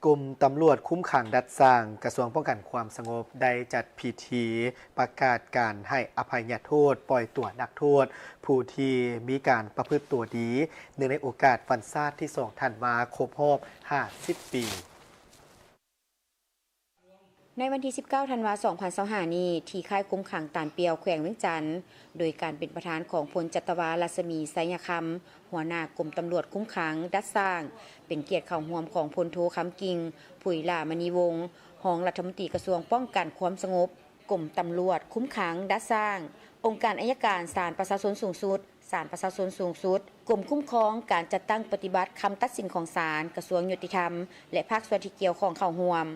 ກົມຕຳຫຼວດຄຸມຂັງດັດສ້າງ ກະຊວງປ້ອງກັນຄວາມສະຫງົບ ໄດ້ຈັດພິທີປະກາດການໃຫ້ອະໄພຍະໂທດ ປ່ອຍຕົວນັກໂທດ ຜູ້ທີ່ມີການປະພຶດຕົວດີ ເນື່ອງໃນໂອກາດວັນຊາດທີສອງທັນວາ ຄົບຮອບຫ້າສິບປີ. ໃນວັນທີສິບເກົ້າທັນວາ ສອງພັນຊາວຫ້ານີ້ ທີ່ຄ້າຍຄຸມຂັງຕານປ່ຽວ ແຂວງວຽງຈັນ ໂດຍການເປັນປະທານຂອງພົນຈັດຕະວາ ລັດສະໝີ ໄຊຍະຄຳ ຫົວໜ້າກົມຕຳຫຼວດຄຸມຂັງດັດສ້າງ, ເປັນກຽດເຂົ້າຮ່ວມຂອງພົນໂທ ຄຳກິ່ງ ຜຸຍຫຼ້າມະນີວົງ ຮອງລັດຖະມົນຕີກະຊວງປ້ອງກັນຄວາມສະຫງົບ, ກົມຕຳຫຼວດຄຸມຂັງດັດສ້າງ, ອົງການໄອຍະການ, ສານປະຊາຊົນສູງສຸດ, ສານປະຊາຊົນສູງສຸດ, ກົມຄຸ້ມຄອງການຈັດຕັ້ງປະຕິບັດຄຳຕັດສິນຂອງສານ, ກະຊວງຍຸຕິທຳ ແລະ ພາກສ່ວນທີ່ກ່ຽວຂ້ອງເຂົ້າຮ່ວມ.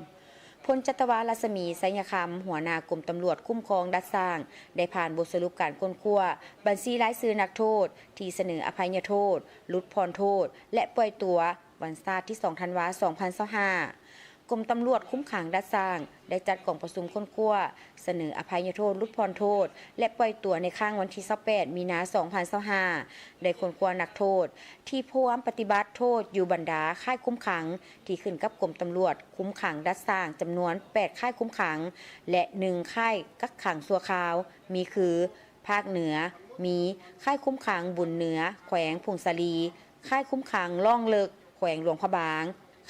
ພົນຈັດຕະວາ ລັດສະໝີ ໄຊຍະຄຳ ຫົວໜ້າກົມຕຳຫຼວດຄຸ້ມຄອງດັດສ້າງ ໄດ້ຜ່ານບົດສະຫຼຸບການຄົ້ນຄວ້າບັນຊີລາຍຊື່ນັກໂທດທີ່ສະເໜີອະໄພຍະໂທດ, ຫຼຸດຜ່ອນໂທດ ແລະ ປ່ອຍຕົວ ວັນຊາດທີສອງທັນວາ ສອງພັນຊາວຫ້າ. ກົມຕຳຫຼວດຄຸມຂັງດັດສ້າງ ໄດ້ຈັດກອງປະຊຸມຄົ້ນຄວ້າ ສະເໜີອະໄພຍະໂທດ, ຫຼຸດຜ່ອນໂທດ ແລະ ປ່ອຍຕົວໃນຄ້າງວັນທີຊາວແປດ ມີນາ ສອງພັນຊາວຫ້າ ໄດ້ຄົ້ນຄວ້ານັກໂທດທີ່ພວມປະຕິບັດໂທດຢູ່ບັນດາຄ້າຍຄຸມຂັງ ທີ່ຂຶ້ນກັບກົມຕຳຫຼວດຄຸມຂັງດັດສ້າງ ຈຳນວນແປດຄ້າຍຄຸມຂັງ ແລະ ໜຶ່ງຄ້າຍກັກຂັງຊົ່ວຄາວ ມີຄື ພາກເໜືອ ມີຄ້າຍຄຸມຂັງບຸນເໜືອ ແຂວງຜົ້ງສາລີ, ຄ້າຍຄຸມຂັງລ່ອງເລິກ ແຂວງຫຼວງພະບາງ,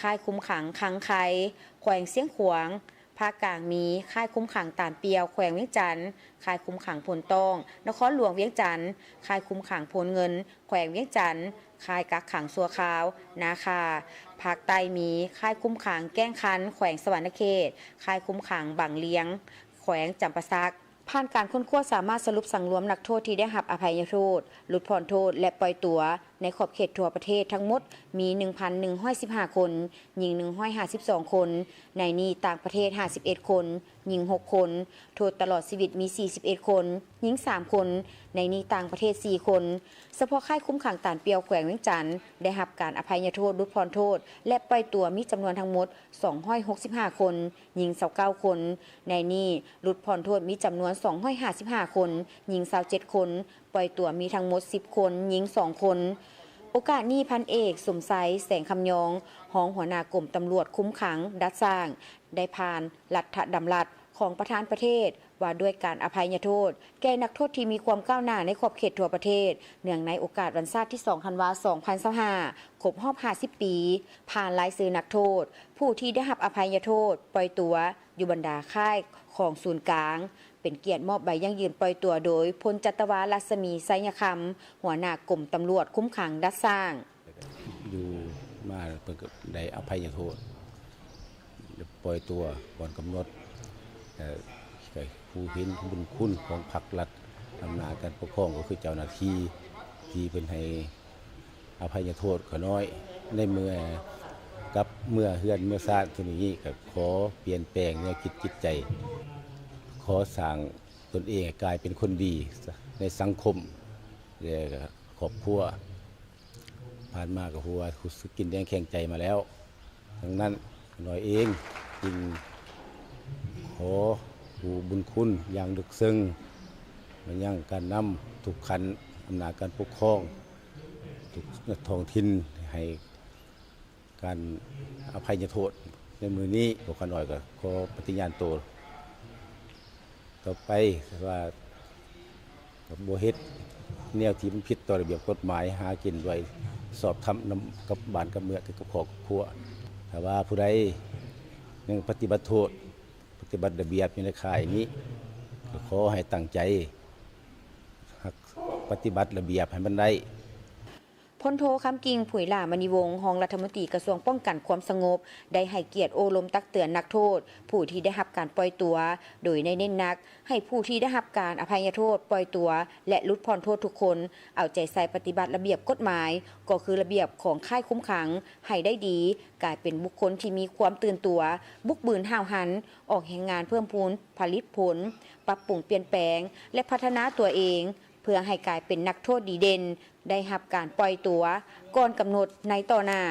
ຄ້າຍຄຸມຂັງຄັງໄຄ ແຂວງຊຽງຂວາງ, ພາກກາງມີຄ້າຍຄຸມຂັງຕານປ່ຽວ ແຂວງວຽງຈັນ, ຄ້າຍຄຸມຂັງໂພນຕ້ອງ ນະຄອນຫຼວງວຽງຈັນ, ຄ້າຍຄຸມຂັງໂພນເງິນ ແຂວງວຽງຈັນ, ຄ້າຍກັກຂັງຊົ່ວຄາວນາຄາ, ພາກໃຕ້ມີຄ້າຍຄຸມຂັງແກ້ງຄັນ ແຂວງສະຫວັນນະເຂດ, ຄ້າຍຄຸມຂັງບັງລຽງ ແຂວງຈຳປາສັກ. ຜ່ານການຄົ້ນຄວ້າສາມາດສະຫຼຸບສັງລວມນັກໂທດທີ່ໄດ້ຮັບອະໄພຍະໂທດ, ຫຼຸດຜ່ອນໂທດ ແລະ ປ່ອຍຕົວ ໃນຂອບເຂດທົ່ວປະເທດທັງໝົດມີໜຶ່ງພັນໜຶ່ງຮ້ອຍສິບຫ້າຄົນ, ຍິງໜຶ່ງຮ້ອຍຫ້າສິບສອງຄົນ, ໃນນີ້ຕ່າງປະເທດຫ້າສິບເອັດຄົນ, ຍິງຫົກຄົນ, ໂທດຕະຫຼອດຊີວິດມີສີ່ສິບເອັດຄົນ, ຍິງສາມຄົນ, ໃນນີ້ຕ່າງປະເທດສີ່ຄົນ. ສະເພາະຄ້າຍຄຸມຂັງຕານປ່ຽວແຂວງວຽງຈັນ ໄດ້ຮັບການອະໄພຍະໂທດ, ຫຼຸດຜ່ອນໂທດ ແລະ ປ່ອຍຕົວມີຈຳນວນທັງໝົດສອງຮ້ອຍຫົກສິບຫ້າຄົນ, ຍິງຊາວເກົ້າຄົນ, ໃນນີ້ຫຼຸດຜ່ອນໂທດມີຈຳນວນສອງຮ້ອຍຫ້າສິບຫ້າຄົນ, ຍິງຊາວເຈັດຄົນ, ປ່ອຍຕົວມີທັງໝົດສິບຄົນ, ຍິງສອງຄົນ. ໂອກາດນີ້ ພັນເອກ ສົມໄຊ ແສງຄຳຍອງ ຮອງຫົວໜ້າກົມຕຳຫຼວດຄຸມຂັງດັດສ້າງ ໄດ້ຜ່ານລັດຖະດຳລັດຂອງປະທານປະເທດ ວ່າດ້ວຍການອະໄພຍະໂທດແກ່ນັກໂທດທີ່ມີຄວາມກ້າວໜ້າໃນຂອບເຂດທົ່ວປະເທດ ເນື່ອງໃນໂອກາດວັນຊາດທີສອງທັນວາ ສອງພັນຊາວຫ້າ ຄົບຮອບຫ້າສິບປີ, ຜ່ານລາຍຊື່ນັກໂທດ ຜູ້ທີ່ໄດ້ຮັບອະໄພຍະໂທດ ປ່ອຍຕົວ ຢູ່ບັນດາຄ້າຍຂອງສູນກາງ, ເປັນກຽດມອບໃບຢັ້ງຢືນປ່ອຍຕົວໂດຍ ພົນຈັດຕະວາ ລັດສະໝີ ໄຊຍະຄຳ ຫົວໜ້າກົມຕຳຫຼວດຄຸມຂັງດັດສ້າງ. ຢູ່ມາເພິ່ນກໍໄດ້ອະໄພຍະໂທດ ປ່ອຍຕົວກ່ອນກຳນົດ ແລະ ກໍຜູ້ເຫັນບຸນຄຸນຂອງພັກລັດ ອຳນາດການປົກຄອງ ກໍຄືເຈົ້າໜ້າທີ່ ທີ່ເພິ່ນໃຫ້ອະໄພຍະໂທດຂ້ານ້ອຍ. ໃນເມື່ອກັບເມືອເຮືອນເມືອຊານເທື່ອນີ້ ກໍຂໍປ່ຽນແປງແນວຄິດຈິດໃຈ, ຂໍສ້າງຕົນເອງໃຫ້ກາຍເປັນຄົນດີໃນສັງຄົມ ແລະ ຄອບຄົວ. ຜ່ານມາກໍຮູ້ວ່າຮູ້ສຶກກິນແດງແຂງໃຈມາແລ້ວ. ດັ່ງນັ້ນ ຂ້ານ້ອຍເອງຈຶ່ງຂໍຜູ້ບຸນຄຸນຢ່າງເລິກເຊິ່ງມາຍັງການນຳທຸກຂັ້ນອຳນາດການປົກຄອງ ທຸກທ້ອງຖິ່ນ ໃຫ້ການອະໄພຍະໂທດໃນມື້ນີ້. ພວກຂ້ານ້ອຍກໍຂໍປະຕິຍານໂຕ ຕໍ່ໄປ ວ່າບໍ່ເຮັດແນວທີ່ມັນຜິດຕໍ່ລະບຽບກົດໝາຍ, ຫາກິນດ້ວຍຊອບທຳນຳກັບບ້ານກັບເມືອງ ກັບຄອບກັບຄົວ. ຖ້າວ່າຜູ້ໃດຍັງປະຕິບັດໂທດ, ປະຕິບັດລະບຽບຢູ່ໃນຄ້າຍນີ້, ກໍຂໍໃຫ້ຕັ້ງໃຈຮັກປະຕິບັດລະບຽບໃຫ້ມັນໄດ້. ພົນໂທ ຄຳກິ່ງ ຜຸຍຫຼ້າມະນີວົງ ຮອງລັດຖະມົນຕີກະຊວງປ້ອງກັນຄວາມສະຫງົບ ໄດ້ໃຫ້ກຽດໂອ້ລົມຕັກເຕືອນນັກໂທດ ຜູ້ທີ່ໄດ້ຮັບການປ່ອຍຕົວ, ໂດຍໄດ້ເນັ້ນໜັກໃຫ້ຜູ້ທີ່ໄດ້ຮັບການອະໄພຍະໂທດ, ປ່ອຍຕົວ ແລະ ຫຼຸດຜ່ອນໂທດທຸກຄົນ ເອົາໃຈໃສ່ປະຕິບັດລະບຽບກົດໝາຍ, ກໍຄືລະບຽບຂອງຄ້າຍຄຸມຂັງ ໃຫ້ໄດ້ດີ, ກາຍເປັນບຸກຄົນທີ່ມີຄວາມຕື່ນຕົວ, ບຸກບືນຫ້າວຫັນ, ອອກແຮງງານເພີ່ມພູນຜະລິດຜົນ, ປັບປຸງປ່ຽນແປງ ແລະ ພັດທະນາຕົວເອງ ເພື່ອໃຫ້ກາຍເປັນນັກໂທດດີເດັ່ນ, ໄດ້ຮັບການປ່ອຍຕົວກ່ອນກຳນົດໃນຕໍ່ໜ້າ.